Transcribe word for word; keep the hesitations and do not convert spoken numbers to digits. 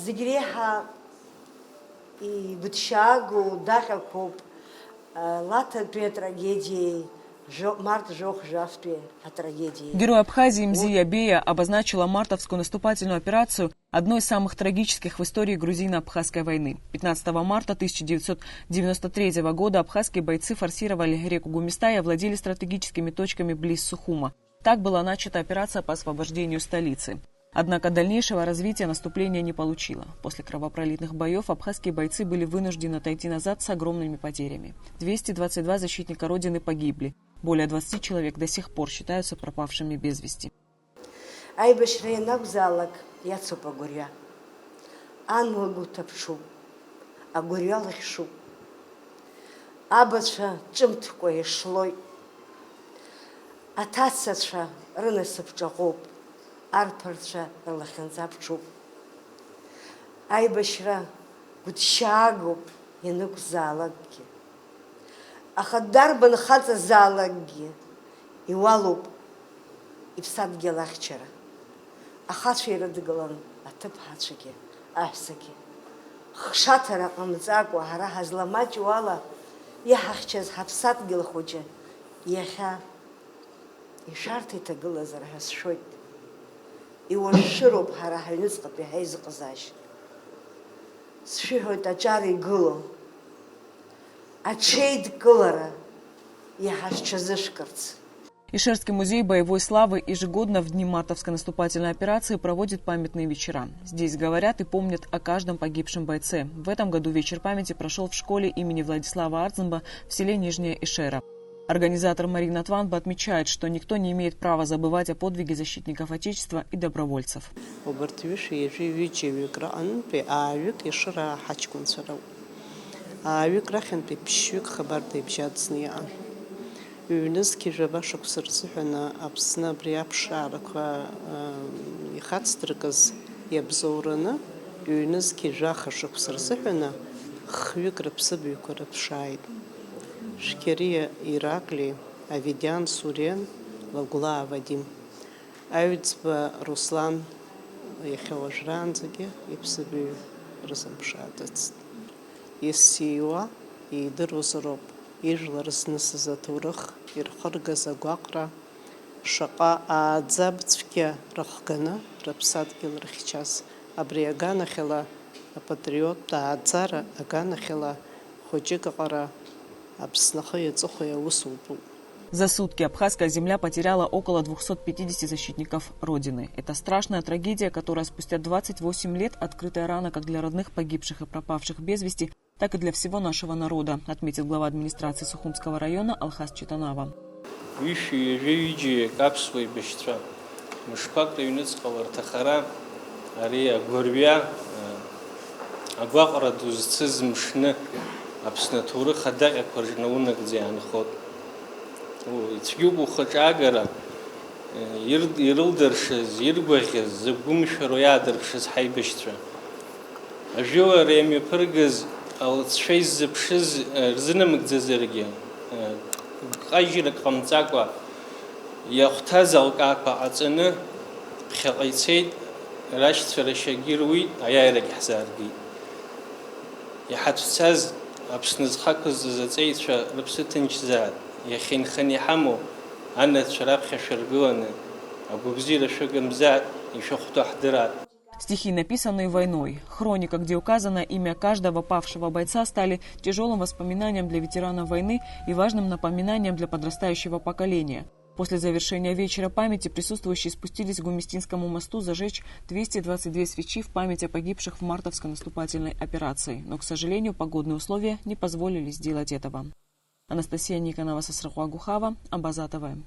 Зегь реиҳа игәыҭшьаагоу даҟьақәоуп, э, Лаҭатәи атрагедиеи, жәо-, март жәохә-жәафтәи атрагедиеи. Герой Абхазии Мзия Бея обозначила мартовскую наступательную операцию одной из самых трагических в истории грузино-абхазской войны. Пятнадцатого марта тысяча девятьсот девяносто третьего года абхазские бойцы форсировали реку Гумиста и овладели стратегическими точками близ Сухума. Так была начата операция по освобождению столицы. Однако дальнейшего развития наступление не получило. После кровопролитных боёв абхазские бойцы были вынуждены отойти назад с огромными потерями. Двести двадцать два защитника Родины погибли. Более двадцати человек до сих пор считаются пропавшими без вести. Аибашьра ианакәзаалак иацуп агәырҩа. Ан лгәы ҭаԥҽуп, агәырҩа лыхьшуп. Абацәа ҿымҭкәа ишлоит. Аҭацацәа рынасыԥ ҿаҟәоуп, арԥарцәа рлахьынҵа ԥҽуп. Аибашьра гәыҭшьаагоуп ианакәзаалакгьы. Аха дарбан хаҵазаалакгьы иуалуп иԥсадгьыл ахьчара. Ахацәа ирыдгылан аҭыԥҳацәагьы, аҳәсагьы. Хшаҭара ҟамҵакәа ҳара ҳазламаҷу ала, иҳахьчаз ҳаԥсадгьыл хәыҷы иахьа ишәарҭа иҭагылазар ҳәа сшәоит. Иуашәшәыроуп ҳара ҳаҩныҵҟатәи ҳаизыҟазаашьа. Сшәыҳәоит аҿар игылоу аҽеидкылара иаҳа шәҽазышәкырц. Ишерский музей боевой славы ежегодно в дни мартовской наступательной операции проводит памятные вечера. Здесь говорят и помнят о каждом погибшем бойце. В этом году вечер памяти прошёл в школе имени Владислава Арзамба в селе Нижняя Ишера. Организатор Марина Тванба отмечает, что никто не имеет права забывать о подвиге защитников Отечества и добровольцев. Убарҭ ҩышәи ҩажәи ҩыџьаҩык рҟынтәи ааҩык Ешыраа ҳаҷкәынцәа роуп. Ааҩык рахьынтәи ԥшьҩык Хабарда ибжьаӡны иҟан. Ҩнызқьи жәаба шықәса рзыҳәаны Аԥсны абри аԥшаарақәа, ы, ихацдыркыз иабзоураны, ҩнызқьи жәаха шықәса рзыҳәаны хҩык рыԥсыбаҩқәа рыԥшааит. Шәқьариа Иракли, Авидиан Сурен, Лагәлаа Вадим. Аҩӡба Руслан иахьа уажәраанӡагьы иԥсыбаҩ рзымԥшааӡацт. Иссиуа иидыруазароуп ижәлар знысыз аҭоурых ирхыргаз агәаҟра, шаҟа ааӡаб цәгьа рыхганы рыԥсадгьыл рыхьчаз. Абри аганахьала, апатриоттә ааӡара аганахьала, хәыҷык аҟара Аԥсны ахи аҵыхәеи аус утәуп. За сутки абхазская земля потеряла около двухсот пятидесяти защитников Родины. Это страшная трагедия, которая спустя двадцать восемь лет, открытая рана как для родных погибших и пропавших без вести, так и для всего нашего народа, отметил глава администрации Сухумского района Алхас Читанава. Ҩышәи ҩажәи ҩыџьеи аԥсуа еибашьцәа, мышқәак рыҩныҵҟала рҭахара, ари агәырҩа, агәаҟра ду зцыз мшны Аԥсны аҭоурых адаҟьақәа рҿы наунагӡа иаанхоит. Ицәгьоуп ухаҿы агара, ир-, ирылдыршаз, иргәаӷьыз, зыгәымшәароу иаадырԥшыз ҳаибашьцәа. Ажәылара иамҩаԥыргаз алҵшәа иззыԥшыз, э, рзынамыгӡазаргьы, э, ҟажьрак ҟамҵакәа иахәҭаз алкаақәа ҟаҵаны ԥхьаҟа ицеит, рашьцәа рашьагьы руит, аиааирагь ҳзааргеит. Иҳацәцаз Аԥсны зхы ақәызҵаз аҵеицәа рыԥсы ҭынчзаат, иахьа инханы иҳамоу анацәа раԥхьа шәыргыланы, агәабзиара шәыгымзаат, ишәыхәҭоу ҳдырааит. Стихи, написанные войной. Хроника, где указано имя каждого павшего бойца, стали тяжёлым воспоминанием для ветеранов войны и важным напоминанием для подрастающего поколения. После завершения вечера памяти присутствующие спустились к Гумистинскому мосту зажечь двести двадцать две свечи в память о погибших в мартовской наступательной операции, но, к сожалению, погодные условия не позволили сделать этого. Анастасия Никонова, Сасрыхъуа Гухава, Абаза ТВ.